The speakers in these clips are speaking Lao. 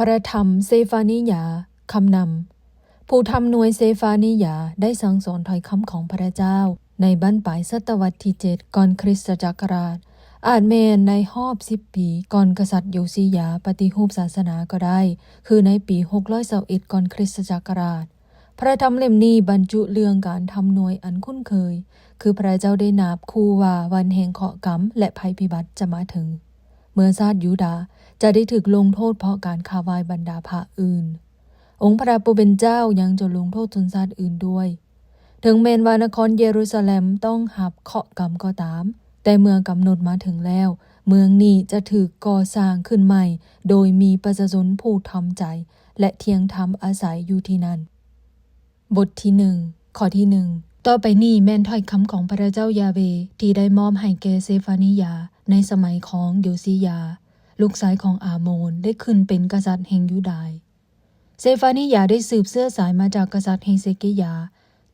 ພະທຳເຊຟານີຍາ ຄຳນຳ. ຜູ້ທຳນວຍເຊຟານີຍາໄດ້ສັ່ງສອນຖ້ອຍຄຳຂອງພະເຈົ້າໃນບັ້ນປາຍສະຕະວັດທີເຈັດ ກ່ອນຄຣິສຕະຈັກກະລາດ, ອາດແມ່ນໃນຮອບສິບປີກ່ອນກະສັດໂຢຊີຢາປະຕິຮູບສາສະໜາກໍໄດ້, ຄືໃນປີຫົກຮ້ອຍຊາວເອັດ ກ່ອນຄຣິສຕະຈັກກະລາດ. ພະທຳເຫຼັ້ມນີ້ບັນຈຸເລື່ອງການທຳນວຍອັນຄຸ້ນເຄີຍ, ຄືພະເຈົ້າໄດ້ນາບຂູ່ວ່າວັນແຫ່ງເຄາະກຳ ແລະ ໄພພິບັດຈະມາເຖິງ, ເມື່ອຊາດຢູດາຈະໄດ້ຖືກລົງໂທດເພາະການຂ້າວາຍບັນດາພະອື່ນ. ອົງພະຜູ້ເປັນເຈົ້າຍັງຈະລົງໂທດຊົນຊາດອື່ນດ້ວຍ. ເຖິງແມ່ນວ່ານະຄອນເຢຣູຊາເລັມຕ້ອງຮັບເຄາະກຳກໍຕາມ, ແຕ່ເມື່ອກຳນົດມາເຖິງແລ້ວ, ເມືອງນີ້ຈະຖືກກໍ່ສ້າງຂຶ້ນໃໝ່ໂດຍມີປະຊາຊົນຜູ້ທຳໃຈ ແລະ ທ່ຽງທຳອາໄສຢູ່ທີ່ນັ້ນ. ບົດທີໜຶ່ງ ຂໍ້ທີໜຶ່ງ. ຕໍ່ໄປນີ້ແມ່ນຖ້ອຍຄຳຂອງພະເຈົ້າຢາເວທີ່ໄດ້ມອບໃຫ້ແກ່ເຊຟານີຍາໃນສະໄໝຂອງໂຢຊີຢາ, ລູກຊາຍຂອງອາໂມນ, ໄດ້ຂຶ້ນເປັນກະສັດແຫ່ງຢູດາ. ເຊຟານີຍາໄດ້ສືບເຊື້ອສາຍມາຈາກກະສັດເຮເຊກີຍາ,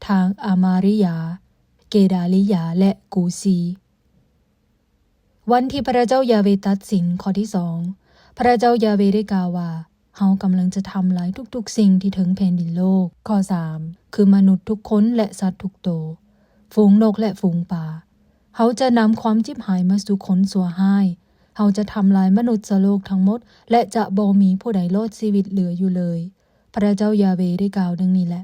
ທາງອາມາຣິຍາ, ເກດາລີຍາ ແລະ ກູຊີ. ວັນທີ່ພະເຈົ້າຢາເວຕັດສິນ. ຂໍ້ທີສອງ ພະເຈົ້າຢາເວໄດ້ກ່າວວ່າ, ເຮົາກຳລັງຈະທຳລາຍທຸກໆສິ່ງທີ່ເທິງແຜ່ນດິນໂລກ. ຂໍ້ສາມ ຄືມະນຸດທຸກຄົນ ແລະ ສັດທຸກໂຕ, ຝູງນົກ ແລະ ຝູງປາ. ເຮົາຈະນຳຄວາມຈິບຫາຍມາສູ່ຄົນຊົ່ວຮ້າຍ. ເຮົາຈະທຳລາຍມະນຸດສະໂລກທັງໝົດ ແລະ ຈະບໍ່ມີຜູ້ໃດລອດຊີວິດເຫຼືອຢູ່ເລີຍ. ພະເຈົ້າຢາເວໄດ້ກ່າວດັ່ງນີ້ແຫຼະ.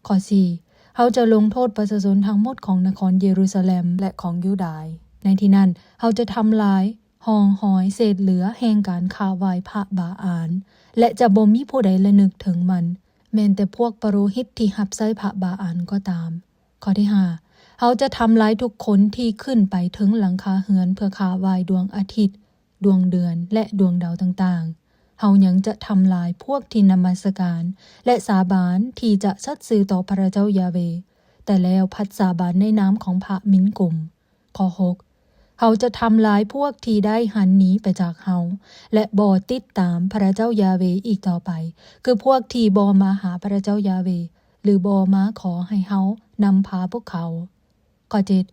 ຂໍ້ສີ່ ເຮົາຈະລົງໂທດປະຊາຊົນທັງໝົດຂອງນະຄອນເຢຣູຊາເລັມ ແລະ ຂອງຢູດາ. ໃນທີ່ນັ້ນ ເຮົາຈະທຳລາຍຮ່ອງຮອຍເສດເຫຼືອແຫ່ງການຂ້າວາຍພະບາອານ ແລະ ຈະບໍ່ມີຜູ້ໃດລະນຶກເຖິງມັນ, ແມ່ນແຕ່ພວກປະໂລຫິດທີ່ຮັບໃຊ້ພະບາອານກໍຕາມ. ຂໍ້ທີຫ້າ ເຮົາຈະທຳລາຍທຸກຄົນທີ່ຂຶ້ນໄປເທິງຫຼັງຄາເຮືອນເພື່ອຂ້າວາຍດວງອາທິດ, ດວງເດືອນ ແລະ ດວງດາວຕ່າງໆ. ເຮົາຍັງຈະທຳລາຍພວກທີ່ນະມັດສະການ ແລະ ສາບານທີ່ຈະສັດຊື່ຕໍ່ພະເຈົ້າຢາເວ, ແຕ່ແລ້ວພັດສາບານໃນນາມຂອງພະມິນກຸມ. ຂໍ້ຫົກ ເຮົາຈະທຳລາຍພວກທີ່ໄດ້ຫັນໜີໄປຈາກເຮົາ ແລະ ບໍ່ຕິດຕາມພະເຈົ້າຢາເວອີກຕໍ່ໄປ, ຄືພວກທີ່ບໍ່ມາຫາພະເຈົ້າຢາເວ ຫຼື ບໍ່ມາຂໍໃຫ້ເຮົານຳພາພວກເຂົາ. ຂໍ້ເຈັດ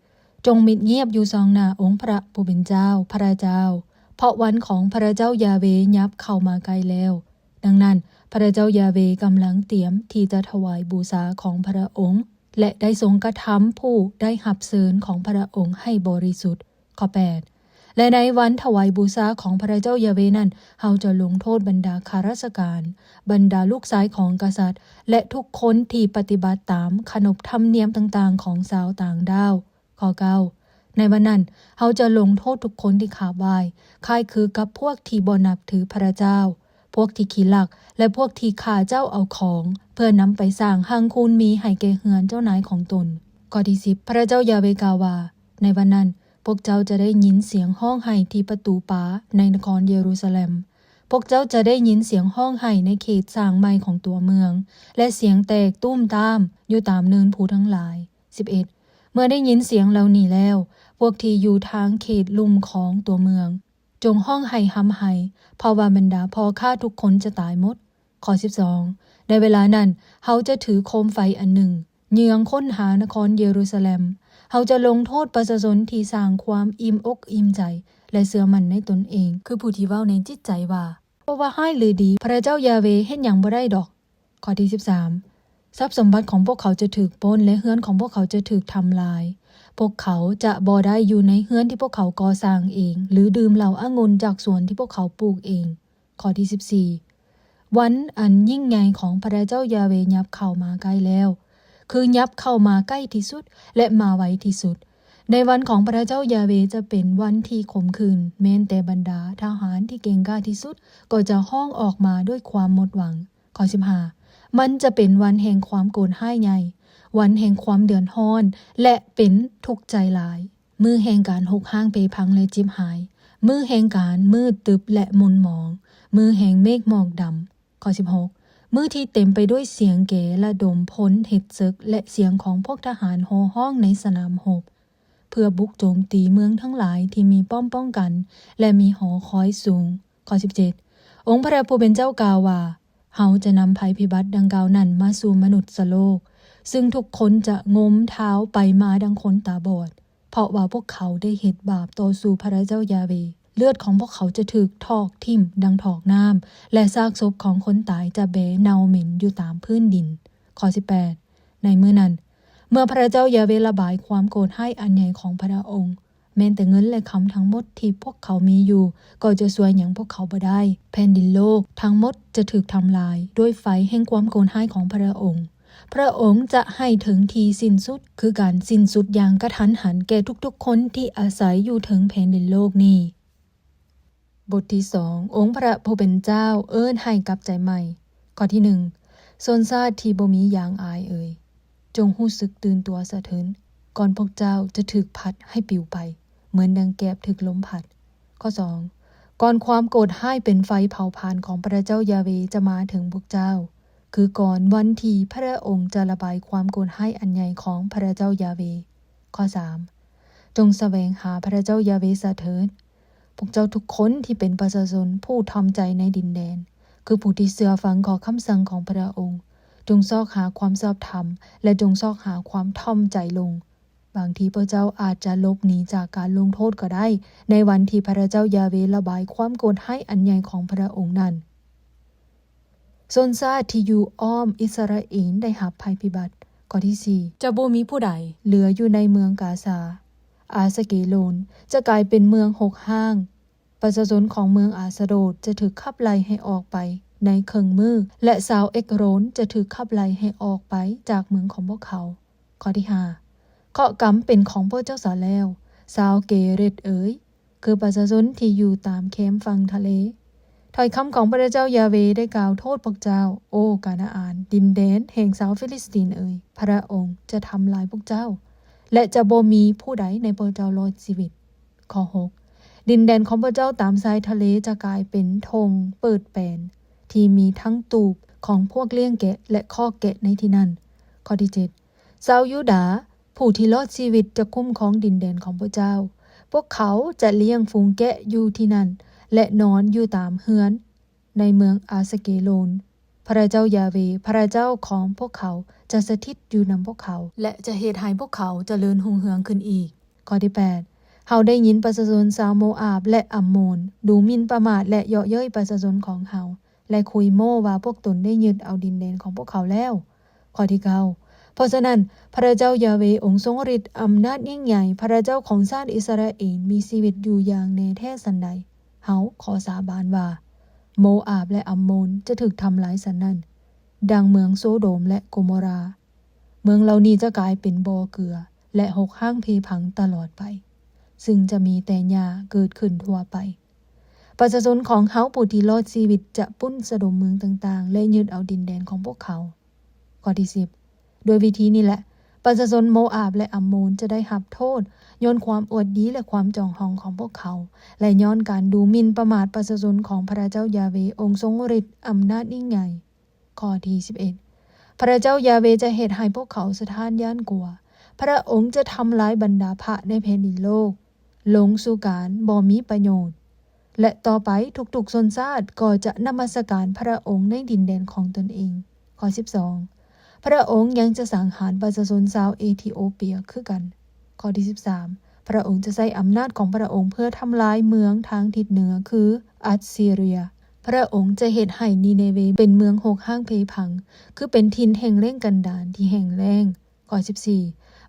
ຈົ່ງມິດງຽບຢູ່ສ່ອງໜ້າອົງພະຜູ້ເປັນເຈົ້າ, ພະເຈົ້າ, ເພາະວັນຂອງພະເຈົ້າຢາເວຫຍັບເຂົ້າມາໃກ້ແລ້ວ. ດັ່ງນັ້ນ, ພະເຈົ້າຢາເວກຳລັງຕຽມທີ່ຈະຖວາຍບູຊາຂອງພະອົງ ແລະ ໄດ້ຊົງກະທຳຜູ້ໄດ້ຮັບເຊີນຂອງພະອົງໃຫ້ບໍລິສຸດ. ຂໍ້ແປດ ແລະ ໃນວັນຖວາຍບູຊາຂອງພະເຈົ້າຢາເວນັ້ນ, ເຮົາຈະລົງໂທດບັນດາຂ້າລາຊະການ, ບັນດາລູກຊາຍຂອງກະສັດ ແລະ ທຸກຄົນທີ່ປະຕິບັດຕາມຂະໜົບທຳນຽມຕ່າງໆຂອງຊາວຕ່າງດ້າວ. ຂໍ້ເກົ້າ ໃນວັນນັ້ນ, ເຮົາຈະລົງໂທດທຸກຄົນທີ່ຂາບວາຍ, ຄ້າຍຄືກັບພວກທີ່ບໍ່ນັບຖືພະເຈົ້າ, ພວກທີ່ຂີ້ລັກ ແລະ ພວກທີ່ຂ້າເຈົ້າເອົາຂອງ ເພື່ອນຳໄປສ້າງຮັ່ງຄູນມີໃຫ້ແກ່ເຮືອນເຈົ້ານາຍຂອງຕົນ. ຂໍ້ທີສິບ ພະເຈົ້າຢາເວກ່າວວ່າ, ໃນວັນນັ້ນ, ພວກເຈົ້າຈະໄດ້ຍິນສຽງຮ້ອງໄຫ້ທີ່ປະຕູປາໃນນະຄອນເຢຣູຊາເລັມ. ພວກເຈົ້າຈະໄດ້ຍິນສຽງຮ້ອງໄຫ້ໃນເຂດສ້າງໃໝ່ຂອງຕົວເມືອງ ແລະ ສຽງແຕກຕຸ້ມຕາມຢູ່ຕາມເນີນພູທັງຫຼາຍ. ສິບເອັດ ເມື່ອໄດ້ຍິນສຽງເຫຼົ່ານີ້ແລ້ວ, ພວກທີ່ຢູ່ທາງເຂດລຸ່ມຂອງຕົວເມືອງ, ຈົ່ງຮ້ອງໄຫ້ຮ່ຳໄຫ້, ເພາະວ່າບັນດາພໍ່ຄ້າທຸກຄົນຈະຕາຍໝົດ. ຂໍ້ສິບສອງ ໃນເວລານັ້ນ, ເຮົາຈະຖືໂຄມໄຟອັນໜຶ່ງ, ເຍືອງຄົ້ນຫານະຄອນເຢຣູຊາເລັມ. ເຮົາຈະລົງໂທດປະຊາຊົນທີ່ສ້າງຄວາມອີ່ມອົກອີ່ມໃຈ ແລະ ເຊື່ອໝັ້ນໃນຕົນເອງ, ຄືຜູ້ທີ່ເວົ້າໃນຈິດໃຈວ່າ, ບໍ່ວ່າຮ້າຍ ຫຼື ດີ, ພະເຈົ້າຢາເວເຮັດຫຍັງບໍ່ໄດ້ດອກ. ຂໍ້ທີສິບສາມ ຊັບສົມບັດຂອງພວກເຂົາຈະຖືກປຸ້ນ ແລະ ເຮືອນຂອງພວກເຂົາຈະຖືກທຳລາຍ. ພວກເຂົາຈະບໍ່ໄດ້ຢູ່ໃນເຮືອນທີ່ພວກເຂົາກໍ່ສ້າງເອງ ຫຼື ດື່ມເຫຼົ້າອະງຸ່ນຈາກສວນທີ່ພວກເຂົາປູກເອງ. ຂໍ້ທີສິບສີ່ ວັນອັນຍິ່ງໃຫຍ່ຂອງພະເຈົ້າຢາເວຫຍັບເຂົ້າມາໃກ້ແລ້ວ, ຄືຫຍັບເຂົ້າມາໃກ້ທີ່ສຸດ ແລະ ມາໄວທີ່ສຸດ. ໃນວັນຂອງພະເຈົ້າຢາເວຈະເປັນວັນທີ່ຂົມຂື່ນ, ແມ່ນແຕ່ບັນດາທະຫານທີ່ເກັ່ງກ້າທີ່ສຸດກໍຈະຮ້ອງອອກມາດ້ວຍຄວາມໝົດຫວັງ. ຂໍ້ສິບຫ້າ ມັນຈະເປັນວັນແຫ່ງຄວາມໂກດຮ້າຍໃຫຍ່, ວັນແຫ່ງຄວາມເດືອດຮ້ອນ ແລະ ເປັນທຸກໃຈຫຼາຍ. ມື້ແຫ່ງການຮົກຮ້າງເພພັງ ແລະ ຈິບຫາຍ, ມື້ແຫ່ງການມືດຕຶບ ແລະ ໝົນໝອງ, ມື້ແຫ່ງເມກໝອກດຳ. ຂໍ້ສິບຫົກ ມື້ທີ່ເຕັມໄປດ້ວຍສຽງແກລະດົມພົນເຮັດເສິກ ແລະ ສຽງຂອງພວກທະຫານໂຫ່ຮ້ອງໃນສະໜາມຮົບ, ເພື່ອບຸກໂຈມຕີເມືອງທັງຫຼາຍທີ່ມີປ້ອມປ້ອງກັນ ແລະ ມີຫໍຄອຍສູງ. ຂໍ້ສິບເຈັດ ອົງພະຜູ້ເປັນເຈົ້າກ່າວວ່າ, ເຮົາຈະນຳໄພພິບັດດັ່ງກ່າວນັ້ນມາສູ່ມະນຸດສະໂລກ, ຊຶ່ງທຸກຄົນຈະງົມເທົ້າໄປມາດັ່ງຄົນຕາບອດ, ເພາະວ່າພວກເຂົາໄດ້ເຮັດບາບຕໍ່ສູ່ພະເຈົ້າຢາເວ. ເລືອດຂອງພວກເຂົາຈະຖືກຖອກຖິ້ມດັ່ງຖອກນ້ຳ ແລະ ຊາກສົບຂອງຄົນຕາຍຈະແບເນົ່າເໝັນຢູ່ຕາມພື້ນດິນ. ຂໍ້ສິບແປດ ໃນມື້ນັ້ນ, ເມື່ອພະລະເຈົ້າຢາເວລະບາຍຄວາມໂກດຮ້າຍອັນໃຫຍ່ຂອງພະອົງ, ແມ່ນແຕ່ເງິນ ແລະ ຄຳທັງໝົດທີ່ພວກເຂົາມີຢູ່ ກໍຈະຊ່ວຍຫຍັງພວກເຂົາບໍ່ໄດ້. ແຜ່ນດິນໂລກທັງໝົດຈະຖືກທຳລາຍດ້ວຍໄຟແຫ່ງຄວາມໂກດຮ້າຍຂອງພະອົງ. ພະອົງຈະໃຫ້ເຖິງທີ່ສິ້ນສຸດ, ຄືການສິ້ນສຸດຢ່າງກະທັນຫັນແກ່ທຸກໆຄົນທີ່ອາໄສຢູ່ເທິງແຜ່ນດິນໂລກນີ້. ບົດທີສອງ ອົງພະຜູ້ເປັນເຈົ້າເອີ້ນໃຫ້ກັບໃຈໃໝ່. ຂໍ້ທີໜຶ່ງ ຊົນຊາດທີ່ບໍ່ມີຢາງອາຍເອີຍ, ຈົ່ງຮູ້ສຶກຕື່ນຕົວສະເທີນ, ກ່ອນພວກເຈົ້າຈະຖືກພັດໃຫ້ປິວໄປ ເໝືອນດັ່ງແກບຖືກລົມພັດ. ຂໍ້ສອງ ກ່ອນຄວາມໂກດຮ້າຍເປັນໄຟເຜົາຜານຂອງພະເຈົ້າຢາເວຈະມາເຖິງພວກເຈົ້າ, ຄືກ່ອນວັນທີ່ພະອົງຈະລະບາຍຄວາມໂກດຮ້າຍອັນໃຫຍ່ຂອງພະເຈົ້າຢາເວ. ຂໍ້ສາມ ຈົ່ງສະແຫວງຫາພະເຈົ້າຢາເວສະເທີນ, ພວກເຈົ້າທຸກຄົນທີ່ເປັນປະຊາຊົນຜູ້ຖ່ອມໃຈໃນດິນແດນ, ຄືຜູ້ທີ່ເຊື່ອຟັງຂໍ້ຄຳສັ່ງຂອງພະອົງ, ຈົ່ງຊອກຫາຄວາມຊອບທຳ ແລະ ຈົ່ງຊອກຫາຄວາມຖ່ອມໃຈລົງ. ບາງທີພວກເຈົ້າອາດຈະຫຼົບໜີຈາກການລົງໂທດກໍໄດ້ ໃນວັນທີ່ພະເຈົ້າຢາເວລະບາຍຄວາມໂກດຮ້າຍອັນໃຫຍ່ຂອງພະອົງນັ້ນ. ຊົນຊາດທີ່ຢູ່ອ້ອມອິດສະຣາເອນໄດ້ຮັບໄພພິບັດ. ຂໍ້ທີສີ່ ຈະບໍ່ມີຜູ້ໃດເຫຼືອຢູ່ໃນເມືອງກາຊາ. ອາສະເກໂລນຈະກາຍເປັນເມືອງຮົກຮ້າງ. ປະຊາຊົນຂອງເມືອງອາສະໂດດຈະຖືກຂັບໄລ່ໃຫ້ອອກໄປໃນເຄິ່ງມື້ ແລະ ຊາວເອກໂຣນຈະຖືກຂັບໄລ່ໃຫ້ອອກໄປຈາກເມືອງຂອງພວກເຂົາ. ຂໍ້ທີຫ້າ ເຄາະກຳເປັນຂອງພວກເຈົ້າສາແລ້ວ, ຊາວເກເຣດເອີຍ, ຄືປະຊາຊົນທີ່ຢູ່ຕາມແຄມຝັ່ງທະເລ. ຖ້ອຍຄຳຂອງພະເຈົ້າຢາເວໄດ້ກ່າວໂທດພວກເຈົ້າ, ໂອ ການາອານ, ດິນແດນແຫ່ງຊາວຟີລິສຕີນເອີຍ, ພະອົງຈະທຳລາຍພວກເຈົ້າ ແລະ ຈະບໍ່ມີຜູ້ໃດໃນພວກເຈົ້າລອດຊີວິດ. ຂໍ້ຫົກ ດິນແດນຂອງພວກເຈົ້າຕາມຊາຍທະເລຈະກາຍເປັນທົ່ງເປີດແປນ ທີ່ມີທັງຕູບຂອງພວກລ້ຽງແກະ ແລະ ຄອກແກະໃນທີ່ນັ້ນ. ຂໍ້ທີເຈັດ ຊາວຢູດາຜູ້ທີ່ລອດຊີວິດຈະຄຸ້ມຄອງດິນແດນຂອງພວກເຈົ້າ. ພວກເຂົາຈະລ້ຽງຝູງແກະຢູ່ທີ່ນັ້ນ ແລະ ນອນຢູ່ຕາມເຮືອນໃນເມືອງອາສະເກໂລນ. ພະເຈົ້າຢາເວ, ພະເຈົ້າຂອງພວກເຂົາ ຈະສະຖິດຢູ່ນຳພວກເຂົາ ແລະ ຈະເຮັດໃຫ້ພວກເຂົາຈະເລີນຮຸ່ງເຮືອງຂຶ້ນອີກ. ຂໍ້ທີແປດ ເຮົາໄດ້ຍິນປະຊາຊົນຊາວໂມອາບ ແລະ ອຳໂມນ ດູໝິ່ນປະໝາດ ແລະ ເຍາະເຍີ້ຍປະຊາຊົນຂອງເຮົາ ແລະ ຄຸຍໂມ້ວ່າພວກຕົນໄດ້ຍຶດເອົາດິນແດນຂອງພວກເຂົາແລ້ວ. ຂໍ້ທີເກົ້າ ເພາະສະນັ້ນ, ພະເຈົ້າຢາເວ ອົງຊົງລິດອຳນາດຍິ່ງໃຫຍ່, ພະເຈົ້າຂອງຊາດອິດສະຣາເອນ ມີຊີວິດຢູ່ຢ່າງແນ່ແທ້ສັນໃດ, ເຮົາຂໍສາບານວ່າ ໂມອາບ ແລະ ອຳໂມນ ຈະຖືກທຳລາຍສັນນັ້ນ, ດັ່ງເມືອງໂຊໂດມ ແລະ ໂກໂມລາ. ເມືອງເຫຼົ່ານີ້ຈະກາຍເປັນບໍ່ເກືອ ແລະ ຮົກຮ້າງເພພັງຕະຫຼອດໄປ, ຊຶ່ງຈະມີແຕ່ຫຍ້າເກີດຂຶ້ນທົ່ວໄປ. ປະຊາຊົນຂອງເຮົາຜູ້ທີ່ລອດຊີວິດຈະປຸ້ນສະດົມເມືອງຕ່າງໆ ແລະ ຍຶດເອົາດິນແດນຂອງພວກເຂົາ. ຂໍ້ທີສິບ ດ້ວຍວິທີນີ້ແຫຼະ, ປະຊາຊົນໂມອາບ ແລະ ອຳໂມນ ຈະໄດ້ຮັບໂທດ ຍ້ອນຄວາມອວດດີ ແລະ ຄວາມຈອງຫອງຂອງພວກເຂົາ ແລະ ຍ້ອນການດູໝິ່ນປະໝາດປະຊາຊົນຂອງພະເຈົ້າຢາເວ ອົງຊົງລິດອຳນາດຍິ່ງໃຫຍ່. ຂໍ້ທີສິບເອັດ ພະເຈົ້າຢາເວຈະເຮັດໃຫ້ພວກເຂົາສະທ້ານຢ້ານກົວ. ພະອົງຈະທຳລາຍບັນດາພະໃນແຜ່ນດິນໂລກ ລົງສູ່ການບໍ່ມີປະໂຫຍດ ແລະ ຕໍ່ໄປທຸກໆຊົນຊາດກໍຈະນະມັດສະການພະອົງໃນດິນແດນຂອງຕົນເອງ. ຂໍ້ສິບສອງ ພະອົງຍັງຈະສັງຫານປະຊາຊົນຊາວເອທິໂອເປຍຄືກັນ. ຂໍ້ທີສິບສາມ ພະອົງຈະໃຊ້ອຳນາດຂອງພະອົງເພື່ອທຳລາຍເມືອງທາງທິດເໜືອ ຄື ອັດຊີເຣຍ. ພະອົງຈະເຮັດໃຫ້ນີເນເວເປັນເມືອງຮົກຮ້າງເພພັງ, ຄືເປັນຖິ່ນແຫ່ງແລ້ງກັນດານທີ່ແຫ້ງແລ້ງ. ຂໍ້ສິບສີ່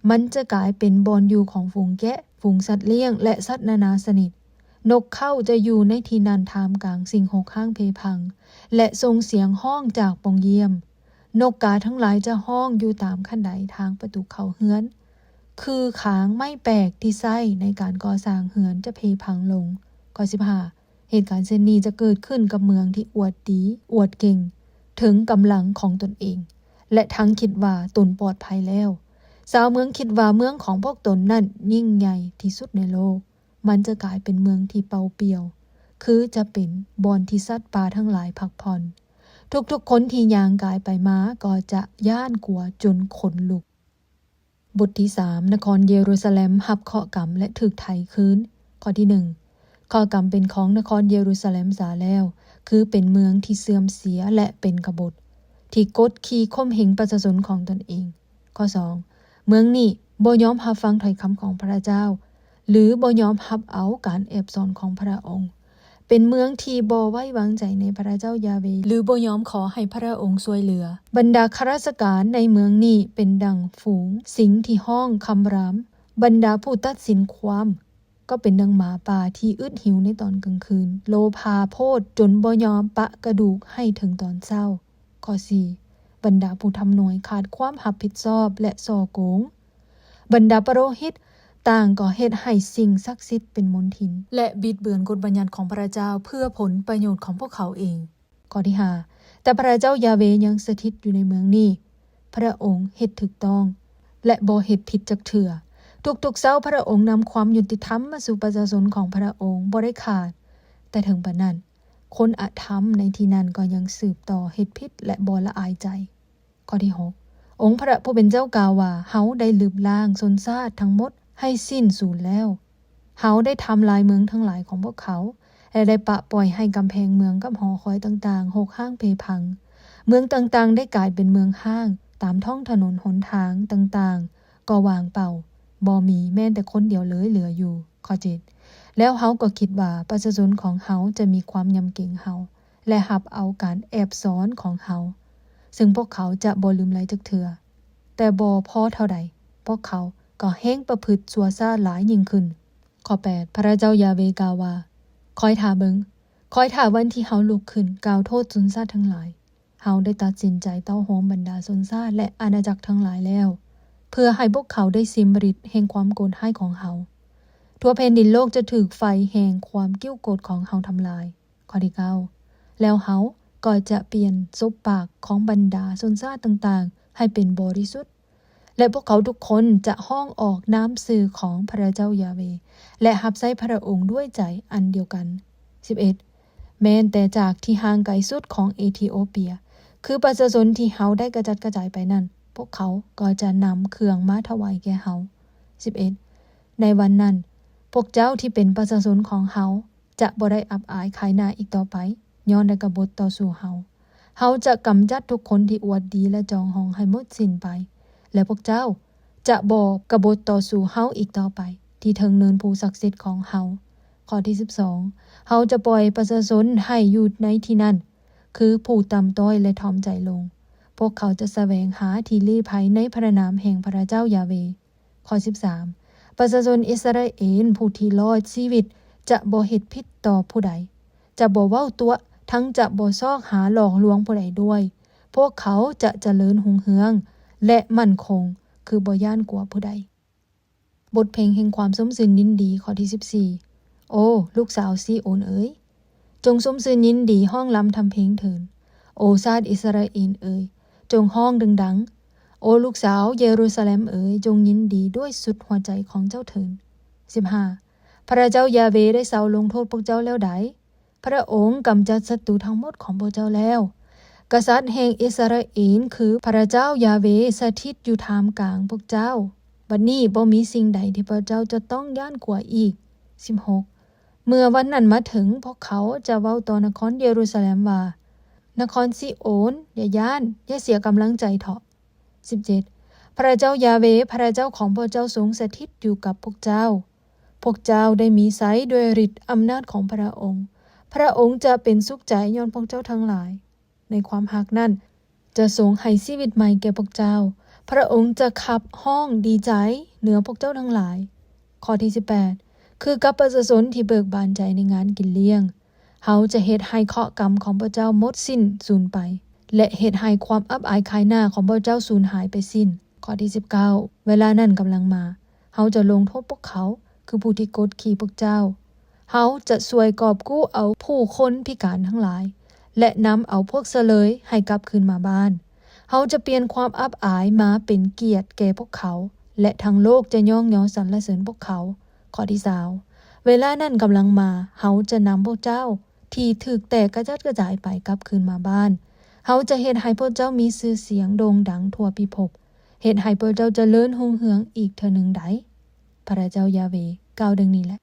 ມັນຈະກາຍເປັນບ່ອນຢູ່ຂອງຝູງແກະ, ຝູງສັດລ້ຽງ ແລະ ສັດນານາຊະນິດ. ນົກເຂົາຈະຢູ່ໃນທີ່ນັ້ນທ່າມກາງສິ່ງຮົກຮ້າງເພພັງ ແລະ ສົ່ງສຽງຮ້ອງຈາກປ່ອງຢ້ຽມ. ນົກກາທັງຫຼາຍຈະຮ້ອງຢູ່ຕາມຂັ້ນໄດທາງປະຕູເຂົ້າເຮືອນ, ຄືຄາງໄມ້ແປກທີ່ໃຊ້ໃນການກໍ່ສ້າງເຮືອນຈະເພພັງລົງ. ຂໍ້ສິບຫ້າ ເຫດການເຊັ່ນນີ້ຈະເກີດຂຶ້ນກັບເມືອງທີ່ອວດດີ, ອວດເກັ່ງ, ເຖິງກຳລັງຂອງຕົນເອງ ແລະ ທັງຄິດວ່າຕົນປອດໄພແລ້ວ. ຊາວເມືອງຄິດວ່າເມືອງຂອງພວກຕົນນັ້ນຍິ່ງໃຫຍ່ທີ່ສຸດໃນໂລກ. ມັນຈະກາຍເປັນເມືອງທີ່ເປົ່າປ່ຽວ, ຄືຈະເປັນບ່ອນທີ່ສັດປ່າທັງຫຼາຍພັກຜ່ອນ. ທຸກໆຄົນທີ່ຍ່າງກາຍໄປມາກໍຈະຢ້ານກົວຈົນຂົນລຸກ. ບົດທີສາມ ນະຄອນເຢຣູຊາແລັມຮັບເຄາະກຳ ແລະ ຖືກໄຖ່ຄືນ. ຂໍ້ທີໜຶ່ງ ເຄາະກຳເປັນຂອງນະຄອນເຢຣູຊາແລັມສາແລ້ວ, ຄືເປັນເມືອງທີ່ເສື່ອມເສຍ ແລະ ເປັນກະບົດ, ທີ່ກົດຂີ່ຂົ່ມເຫງປະຊາຊົນຂອງຕົນເອງ. ຂໍ້ສອງ ເມືອງນີ້ບໍ່ຍອມຮັບຟັງຖ້ອຍຄຳຂອງພະເຈົ້າ, ຫຼືບໍ່ຍອມຮັບເອົາການແອບສອນຂອງພະອົງ, ເປັນເມືອງທີ່ບໍ່ໄວ້ວາງໃຈໃນພະເຈົ້າຢາເວ ຫຼືບໍ່ຍອມຂໍໃຫ້ພະອົງຊ່ວຍເຫຼືອ. ບັນດາຂ້າລາຊະການໃນເມືອງນີ້ເປັນດັ່ງຝູງສິງທີ່ຮ້ອງຄຳລາມ, ບັນດາຜູ້ຕັດສິນຄວາມກໍເປັນດັ່ງໝາປ່າທີ່ອຶດຫິວໃນຕອນກາງຄືນ, ໂລພາໂພດຈົນບໍ່ຍອມປະກະດູກໃຫ້ເຖິງຕອນເຊົ້າ. ຂໍ້ສີ່ ບັນດາຜູ້ທຳນວຍຂາດຄວາມຮັບຜິດຊອບ ແລະ ສໍ້ໂກງ. ບັນດາປະໂລຫິດຕ່າງກໍເຮັດໃຫ້ສິ່ງສັກສິດເປັນມົນທິນ ແລະ ບິດເບືອນກົດບັນຍັດຂອງພະເຈົ້າເພື່ອຜົນປະໂຫຍດຂອງພວກເຂົາເອງ. ຂໍ້ທີຫ້າ ແຕ່ພະເຈົ້າຢາເວຍັງສະຖິດຢູ່ໃນເມືອງນີ້, ພະອົງເຮັດຖືກຕ້ອງ ແລະ ບໍ່ເຮັດຜິດຈັກເທື່ອ. ທຸກໆເຊົ້າພະອົງນຳຄວາມຍຸຕິທຳມາສູ່ປະຊາຊົນຂອງພະອົງບໍ່ໄດ້ຂາດ. ແຕ່ເຖິງປານນັ້ນ, ຄົນອະທຳໃນທີ່ນັ້ນກໍຍັງສືບຕໍ່ເຮັດຜິດ ແລະ ບໍ່ລະອາຍໃຈ. ຂໍ້ທີຫົກ ອົງພະຜູ້ເປັນເຈົ້າກ່າວວ່າ, ເຮົາໄດ້ລຶບລ້າງຊົນຊາດທັງໝົດໃຫ້ສິ້ນສູນແລ້ວ. ເຮົາໄດ້ທຳລາຍເມືອງທັງຫຼາຍຂອງພວກເຂົາ ແລະ ໄດ້ປະປ່ອຍໃຫ້ກຳແພງເມືອງກັບຫໍຄອຍຕ່າງໆຮົກຮ້າງເພພັງ. ເມືອງຕ່າງໆໄດ້ກາຍເປັນເມືອງຮ້າງ, ຕາມທ້ອງຖະໜົນຫົນທາງຕ່າງໆກໍວ່າງເປົ່າ, ບໍ່ມີແມ່ນແຕ່ຄົນດຽວເລີຍເຫຼືອຢູ່. ຂໍ້ເຈັດ ແລ້ວເຮົາກໍຄິດວ່າປະຊາຊົນຂອງເຮົາຈະມີຄວາມຍຳເກງເຮົາ ແລະ ຮັບເອົາການແອບສອນຂອງເຮົາ, ເຊິ່ງພວກເຂົາຈະບໍ່ລືມໄລຈັກເທື່ອ. ແຕ່ບໍ່ພໍເທົ່າໃດ, ພວກເຂົາກໍແຮ່ງປະພຶດຊົ່ວຊ້າຫຼາຍຍິ່ງຂຶ້ນ. ຂໍ້ແປດ ພະເຈົ້າຢາເວກ່າວວ່າ, ຄອຍຖ້າເບິ່ງ, ຄອຍຖ້າວັນທີ່ເຮົາລຸກຂຶ້ນກ່າວໂທດຊົນຊາດທັງຫຼາຍ. ເຮົາໄດ້ຕັດສິນໃຈເຕົ້າໂຮມບັນດາຊົນຊາດ ແລະ ອານາຈັກທັງຫຼາຍແລ້ວ, ເພື່ອໃຫ້ພວກເຂົາໄດ້ຊິມລິດແຫ່ງຄວາມໂກດຮ້າຍຂອງເຮົາ. ທົ່ວແຜ່ນດິນໂລກຈະຖືກໄຟແຫ່ງຄວາມກິ້ວໂກດຂອງເຮົາທຳລາຍ. ຂໍ້ທີເກົ້າ ແລ້ວເຮົາກໍຈະປ່ຽນສົບປາກຂອງບັນດາຊົນຊາດຕ່າງໆໃຫ້ເປັນບໍລິສຸດ, ແລະ ພວກເຂົາທຸກຄົນຈະຮ້ອງອອກນາມຊື່ຂອງພະເຈົ້າຢາເວ ແລະ ຮັບໃຊ້ພະອົງດ້ວຍໃຈອັນດຽວກັນ. ສິບເອັດ ແມ່ນແຕ່ຈາກທີ່ຫ່າງໄກສຸດຂອງເອທິໂອເປຍ, ຄືປະຊາຊົນທີ່ເຮົາໄດ້ກະຈັດກະຈາຍໄປນັ້ນ, ພວກເຂົາກໍຈະນຳເຄື່ອງມາຖວາຍແກ່ເຮົາ. ສິບເອັດ ໃນວັນນັ້ນ, ພວກເຈົ້າທີ່ເປັນປະຊາຊົນຂອງເຮົາ ຈະບໍ່ໄດ້ອັບອາຍຂາຍໜ້າອີກຕໍ່ໄປ ຍ້ອນໄດ້ກະບົດຕໍ່ສູ້ເຮົາ. ເຮົາຈະກຳຈັດທຸກຄົນທີ່ອວດດີ ແລະ ຈອງຫອງໃຫ້ໝົດສິ້ນໄປ, ແລະ ພວກເຈົ້າຈະບໍ່ກະບົດຕໍ່ສູ້ເຮົາອີກຕໍ່ໄປ ທີ່ເທິງເນີນພູສັກສິດຂອງເຮົາ. ຂໍ້ທີສິບສອງ ເຮົາຈະປ່ອຍປະຊາຊົນໃຫ້ຢູ່ໃນທີ່ນັ້ນ, ຄືຜູ້ຕ່ຳຕ້ອຍ ແລະ ຖ່ອມໃຈລົງ. ພວກເຂົາຈະສະແຫວງຫາທີ່ລີ້ໄພໃນພະນາມແຫ່ງພະເຈົ້າຢາເວ. ຂໍ້ສິບສາມ ປະຊາຊົນອິດສະຣາເອນຜູ້ທີ່ລອດຊີວິດຈະບໍ່ເຮັດຜິດຕໍ່ຜູ້ໃດ, ຈະບໍ່ເວົ້າຕົວະ, ທັງຈະບໍ່ຊອກຫາຫຼອກລວງຜູ້ໃດດ້ວຍ. ພວກເຂົາຈະຈະເລີນຮຸ່ງເຮືອງ ແລະ ໝັ້ນຄົງ, ຄືບໍ່ຢ້ານກົວຜູ້ໃດ. ບົດເພງແຫ່ງຄວາມຊົມຊື່ນຍິນດີ. ຂໍ້ທີສິບສີ່ ໂອ ລູກສາວຊີໂອນເອີຍ, ຈົ່ງຊົມຊື່ນຍິນດີຮ້ອງລຳທຳເພງເທີນ. ໂອຊາດອິດສະຣາເອນເອີຍ, ຈົ່ງຮ້ອງດັງໆ. ໂອລູກສາວເຢຣູຊາແລັມເອີຍ, ຈົ່ງຍິນດີດ້ວຍສຸດຫົວໃຈຂອງເຈົ້າເທີນ. ສິບຫ້າ ພະເຈົ້າຢາເວໄດ້ເຊົາລົງໂທດພວກເຈົ້າແລ້ວໃດ? ພະອົງກຳຈັດສັດຕູທັງໝົດຂອງພວກເຈົ້າແລ້ວ. ກະສັດແຫ່ງອິດສະຣາເອນ ຄືພະເຈົ້າຢາເວ ສະຖິດຢູ່ທ່າມກາງພວກເຈົ້າ. ບັດນີ້ບໍ່ມີສິ່ງໃດທີ່ພວກເຈົ້າຈະຕ້ອງຢ້ານກົວອີກ. ສິບຫົກ ເມື່ອວັນນັ້ນມາເຖິງ, ພວກເຂົາຈະເວົ້າຕໍ່ນະຄອນເຢຣູຊາແລັມວ່າ, ນະຄອນຊີໂອນ, ຢ່າຢ້ານ, ຢ່າເສຍກຳລັງໃຈເຖາະ. ສິບເຈັດ ພະເຈົ້າຢາເວ ພະເຈົ້າຂອງພວກເຈົ້າຊົງສະຖິດຢູ່ກັບພວກເຈົ້າ. ພວກເຈົ້າໄດ້ມີໄຊດ້ວຍລິດອຳນາດຂອງພະອົງ. ພະອົງຈະເປັນສຸກໃຈຍ້ອນພວກເຈົ້າທັງຫຼາຍ. ໃນຄວາມຮັກນັ້ນ ຈະຊົງໃຫ້ຊີວິດໃໝ່ແກ່ພວກເຈົ້າ. ພະອົງຈະຂັບຮ້ອງດີໃຈເໜືອພວກເຈົ້າທັງຫຼາຍ. ຂໍ້ທີສິບແປດ ຄືກັບປະຊາຊົນທີ່ເບີກບານໃຈໃນງານກິນລ້ຽງ, ເຮົາຈະເຮັດໃຫ້ເຄາະກຳຂອງພວກເຈົ້າໝົດສິ້ນສູນໄປ ແລະ ເຮັດໃຫ້ຄວາມອັບອາຍຂາຍໜ້າຂອງພວກເຈົ້າສູນຫາຍໄປສິ້ນ. ຂໍ້ທີສິບເກົ້າ ເວລານັ້ນກຳລັງມາ, ເຮົາຈະລົງໂທດພວກເຂົາ ຄືຜູ້ທີ່ກົດຂີ່ພວກເຈົ້າ. ເຮົາຈະຊ່ວຍກອບກູ້ເອົາຜູ້ຄົນພິການທັງຫຼາຍ ແລະ ນຳເອົາພວກສະເລີຍໃຫ້ກັບຄືນມາບ້ານ. ເຮົາຈະປ່ຽນຄວາມອັບອາຍມາເປັນກຽດແກ່ພວກເຂົາ ແລະ ທັງໂລກຈະຍ້ອງຍໍສັນລະເສີນພວກເຂົາ. ຂໍ້ທີຊາວ ເວລານັ້ນກຳລັງມາ, ເຮົາຈະນຳພວກເຈົ້າທີ່ຖືກແຕກກະຈັດກະຈາຍໄປກັບຄືນມາບ້ານ. ເຮົາຈະເຮັດໃຫ້ພວກເຈົ້າມີຊື່ສຽງໂດ່ງດັງທົ່ວພິພົບ, ເຮັດໃຫ້ພວກເຈົ້າຈະເລີນຮຸ່ງເຮືອງອີກເທື່ອໜຶ່ງໃດ. ພະເຈົ້າຢາເວກ່າວດັ່ງນີ້ແຫຼະ.